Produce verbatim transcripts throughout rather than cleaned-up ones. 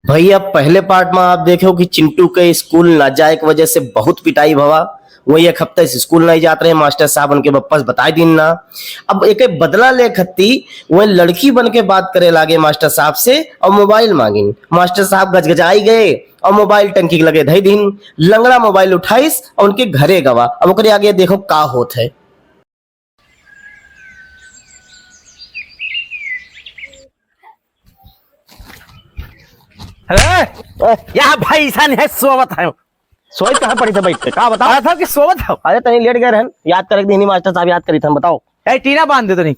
भैया, पहले part में आप देखे हो कि चिंटू के स्कूल ना जाए के वजह से बहुत पिटाई भवा। वही एक हफ्ता से स्कूल नहीं जात रहे, मास्टर साहब उनके बप्पा से बताई दीन ना। अब एके बदला ले खत्ती, वह लड़की बन के बात करे लागे मास्टर साहब से और मोबाइल मांगिन। मास्टर साहब गजगजाई गए और मोबाइल टंकी के लगे धई दीन। लंगड़ा मोबाइल उठाइस और उनके घरे गवा। अब ओकरे आगे देखो का होत है। अरे, या भाई, ऐसा नहीं है, सोवत है। सोई कहाँ पड़ी थे बैठ के? का बताओ? अरे, था कि सोवत है। अरे, तनी लेट गए रहन, याद करे के दिन ही मास्टर साहब याद करी थे, हम बताओ। ए, टीना बांध दे तनी।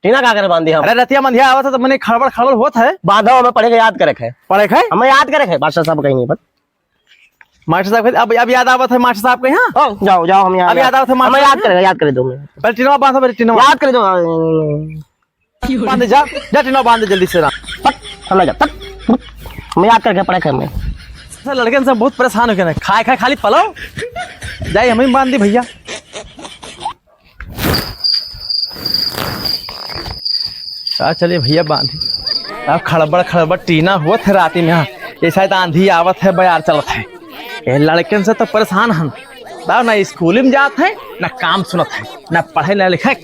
टीना का करे बांध दी हम? अरे, रतिया मंदिया आवत है तो मने खड़बड़ खड़बड़ होत है। बांधो, हमें पढ़े के याद करे के है। पढ़े के है? हमें याद करे के है, मास्टर साहब कहीं नहीं पर। मास्टर साहब के, अब, अब याद आवत है मास्टर साहब के, हाँ? हाँ, जाओ, जाओ, हम याद, अब याद आवत है मास्टर हमें याद साहब के? करे, याद करे दो मिनट। पहले टीना बांधो, पहले टीना। याद करे दो। बांध दे, जा, जा टीना बांध दे जल्दी से ना। हट, हम ना जा, हट। हमें याद करके पढ़े के हमें। सब लड़कन से बहुत परेशान हो गए ना, खाए खाए खाली पलाओ। जाए हमें बांध दी भैया। का चलिए भैया बांधी। अब खड़बड़ खड़बड़ टीना हुआ थे राती में, हाँ। ये शायद आंधी आवत है, बयार चलत है। ये लड़कन से तो परेशान हम। बताओ ना, स्कूल में जात है, ना काम सुनत है, ना पढ़े ना लिखे।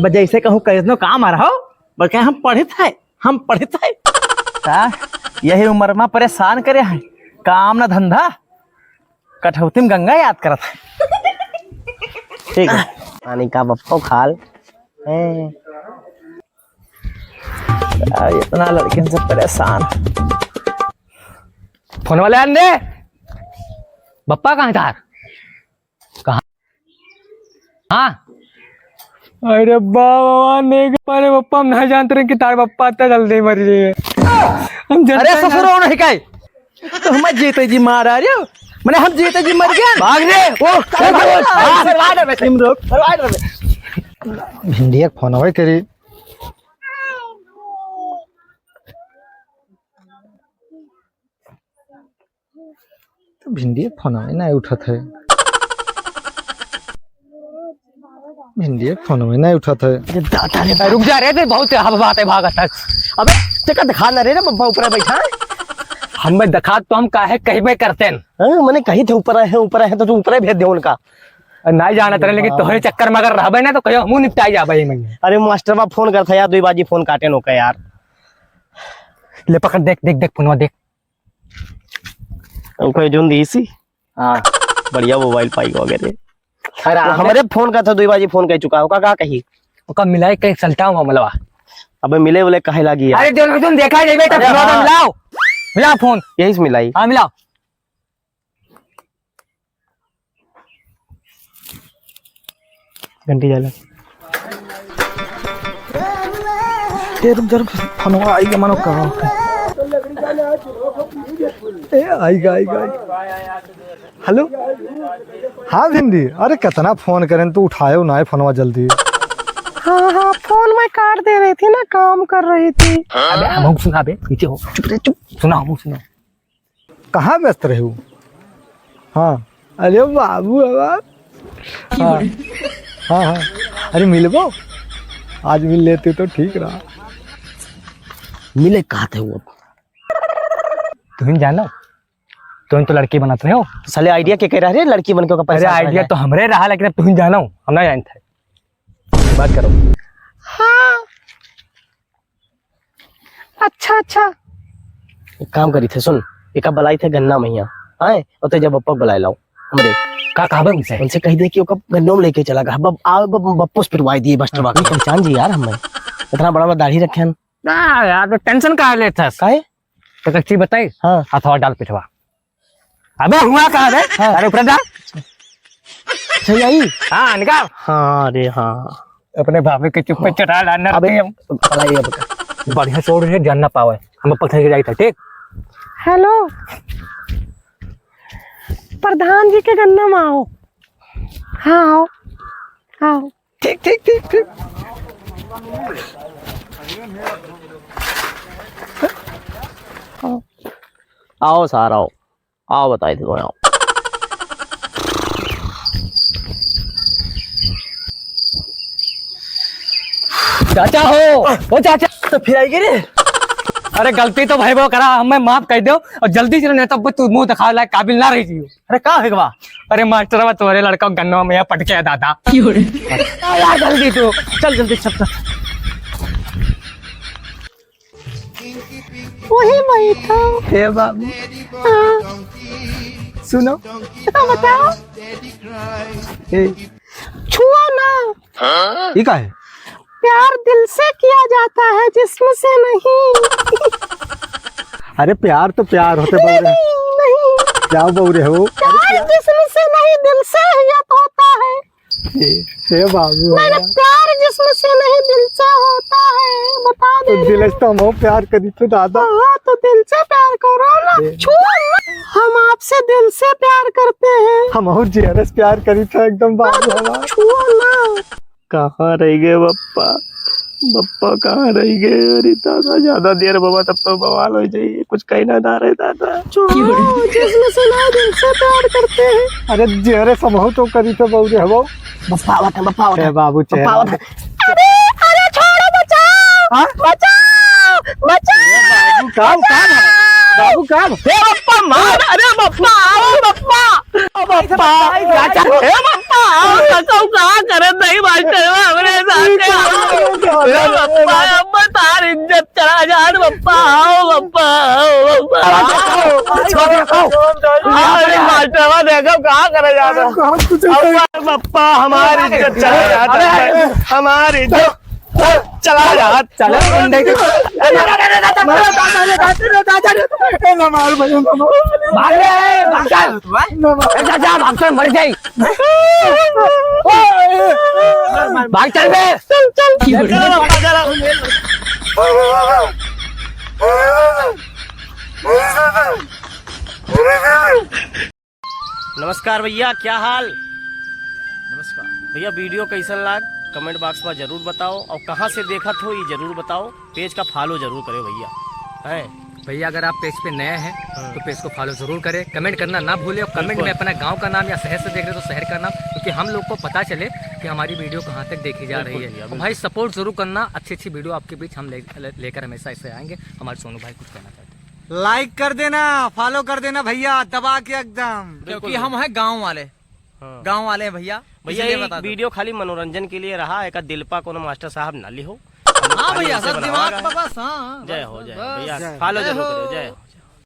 बस जैसे कहूँ कैसनो काम आ रहा हो, बस कहे हम पढ़ित है, हम पढ़ित है। का? यही उम्र में परेशान करे है, काम ना धंधा। कठौती में गंगा याद करत है। ठीक है। पानी का बप्पो खाल। हैं। आ, इतना लड़किन से परेशान। फोन वाले आन दे। बप्पा कहाँ है तार? कहाँ? हाँ। अरे बाबा, नहीं, अरे बप्पा, हम नहीं जानते रहे कि तार बप्पा इतना जल्दी मर जाए। हम जानते अरे नहीं। ससुर, हो नहीं काई? तो हम जीते जी मारा रहे हो, मने हम जीते जी मर गए। भाग रे। ओ, अरे भाग, भाग, भाग, भाग, भाग, तुम लोग, भाग, भाग। भिंडिया के फोन आवे करी। तो भिंडिया के फोन आवे ना उठत है। भिंडिया के फोनवे नहीं उठत है। अरे दादा रे, रुक जा रे, ते बहुत हवा बात है, भागत है। अबे, तेका दिखा ना रे, रे बब्बा ऊपर बैठा है। हमें दिखा तो हम काहे कहबे करते हैं। हाँ, मने कही थे ऊपर है, ऊपर है, तो तू ऊपर भेज दे उनका। नहीं जानत रहे, लेकिन तोहरे चक्कर में अगर रहबे ना, तो कहियो हमहू निपटाई जाबे ही में। अरे मास्टरवा फोन करता यार, दुई बाजी फोन काटे नो का यार। ले पकड़, देख, देख, देख, फोनवा देख। ओके जोन दीसी। हाँ। बढ़िया मोबाइल पाई गो रे। अरे तो हमरे फोन का था, दुई बाजी फोन कह चुका, ओका का कही? ओका मिलाई कहीं सलटाओ मामलवा। अबे मिले बोले काहे लागी यार? अरे जो तुम देखा नहीं बेटा, अरे फोन हाँ। मिलाओ। मिलाओ फोन। यही से मिलाई। हाँ, मिलाओ। घंटी जाला। ए, रुक जा, रुक, फोनवा आई के मानो का। ए, आई गा, आई गा, आई। हेलो। हाँ भिंडी, अरे कितना फोन करें, तू उठायो ना फोनवा जल्दी। हाँ, हाँ, फोन मैं काट दे रही थी ना, काम कर रही थी। अबे, हमहू सुना बे, पीछे हो, चुप रहे, चुप, सुना, हमहू सुना। कहाँ व्यस्त रहे हो? हाँ, अरे बाबू हमार। हाँ, हाँ, हाँ। अरे मिलबो? आज मिल लेते तो ठीक रहा। मिले कहाँ थे वो? तुम जानो, तुम तो लड़की बनत रहे हो। तो साले आइडिया के कह रहा रे, लड़की बन के ओकर अरे परेशान करे आइडिया जाए। तो हमरे रहा, लेकिन अब तुम जानो, हम ना जानते। बात करो। हाँ। अच्छा, अच्छा। एक काम करी थे, सुन, एका बुलाई थे गन्ना मैया, आए, और ते जब बप्पा बुलाए लाओ, हमरे। का कहबे उनसे? उनसे कह दे कि ओका गन्नों में लेके चला गा, बब-, आ, बब-, बप्पो से पिटवाई दिए बस हाँ, टबा के। पहचान जी यार हमें। इतना बड़ा बड़ा दाढ़ी रखे हैं। ना यार, तो टेंशन काहे लेत हस? काहे? तो एक चीज बताई? हाँ। हथवा डाल पिठवा। अबे हुआ कहाँ बे? हाँ। अरे ऊपर डाल। सही आई? हाँ, निकाल। हाँ, अरे हाँ। अपने भाभी के चुप पे चटा डालना अबे, रहती है। पलाई अब। बढ़िया छोड़ रहे, जान ना पावे। हम पकड़ के जाई था, ठीक? हेलो। प्रधान जी के गन्ना में आओ। हाँ, आओ। आओ। ठीक, ठीक, ठीक, ठीक। आओ सार, आओ। आओ, बताई दो, आओ। चाचा हो, ओ चाचा। तो फिर आई गए रे। अरे गलती तो भइबो करा, हमें माफ कर दो और जल्दी से, नहीं तो तू मुंह दिखावे लायक काबिल ना रही जियो। अरे का हो गवा? अरे मास्टरवा तोरे लड़का गन्नवा में पटके है दादा। आ यार जल्दी तू, चल जल्दी चल, चल। वही बैठा। हे बाबू। हाँ। सुनो। तो बताओ। ए। छुआ ना। ई का है? प्यार दिल से किया जाता है, जिस्म से नहीं। अरे प्यार तो प्यार होते नहीं, बउरे। नहीं, नहीं। क्या बउरे हो? प्यार जिस्म से नहीं, दिल से ही होता है। ए, हे बाबू। नहीं, नहीं, प्यार जिस्म से नहीं, दिल से होता है, बता तो दे रही दिल हूँ। से तो हम प्यार करी थे दादा। हाँ, तो दिल से प्यार करो ना, ए। छुओ ना। हम आपसे दिल से प्यार करते हैं। हम और जियरे से प्यार करी थे एकदम बाबू हमार। छुओ ना। कहाँ रह गए बप्पा? बप्पा कहाँ रह गए? अरे दादा, ज्यादा देर बाबा तब तो बवाल हो जाइए, कुछ कहना ना रहे दादा। छुओ, जिस्म से ना, दिल से प्यार करते हैं। अरे जियरे से हम तो करी थे बउरे हवो। बप्पा आवत है, बप्पा आवत है। ए बाबू, बप्पा आवत है। अरे, अरे, छोड़ो, बचाओ, हाँ? बचाओ, बचाओ, ए बाबू, का, का है? बचाओ। बाबू, का है? ए बप्पा, मार, अरे बप्पा, आओ बप्पा, ओ बप्पा, चाचा, ए बप्पा, आओ, चाचा, का करत नहीं मास्टर, हमरे साथ, ए बप्पा, अब तार इज्जत चला जात बप्पा, आओ बप्पा, आओ बप्पा, आओ। छोड़, आओ। अरे मास्टरवा देखो, का करे जात है? अब बप्पा, हमारी इज्जत चला जात है। हमारी इज्जत चला जात। चलो, गुंडे के। ए, ना मार भैया, ना मार। भाग रे, भाग जा। ना मार। ए, जा, जा, भाग से मर जाई। भाग चल बे। चल, चल। चलो, चलो। नमस्कार भैया, क्या हाल? नमस्कार। भैया, video कैसन लाग? Comment box में जरूर बताओ, और कहाँ से देखत हो, ये जरूर बताओ। Page का follow जरूर करें भैया, हैं? भैया, अगर आप page पे नए हैं, हाँ। तो page को follow जरूर करें, comment करना ना भूलें, और comment बिल्कुल। में अपना गांव का नाम या शहर से देख रहे हो तो शहर का नाम, क्योंकि हम लोग को पता चले कि हमारी video कहाँ तक देखी जा बिल्कुल रही है। भैया, और भाई, बिल्कुल। Support जरूर करना, अच्छी अच्छी video आपके बीच हम ले, ले, लेकर हमेशा ऐसे आएंगे हमारे सोनू भाई। कुछ कहना चाहते हैं? Like कर देना, follow कर देना भैया, दबा के एकदम। बिल्कुल क्योंकि भैया। हम हैं गाँव वाले। हाँ। गाँव वाले हैं भैया, भैया, इसलिए ये बता दो। Video खाली मनोरंजन के लिए रहा, एका दिल पा कोनो मास्टर साहब ना लिहो। हाँ भैया, सब दिमाग पे बस, हाँ, जय हो, जय हो भैया, follow जरूर करो, जय हो।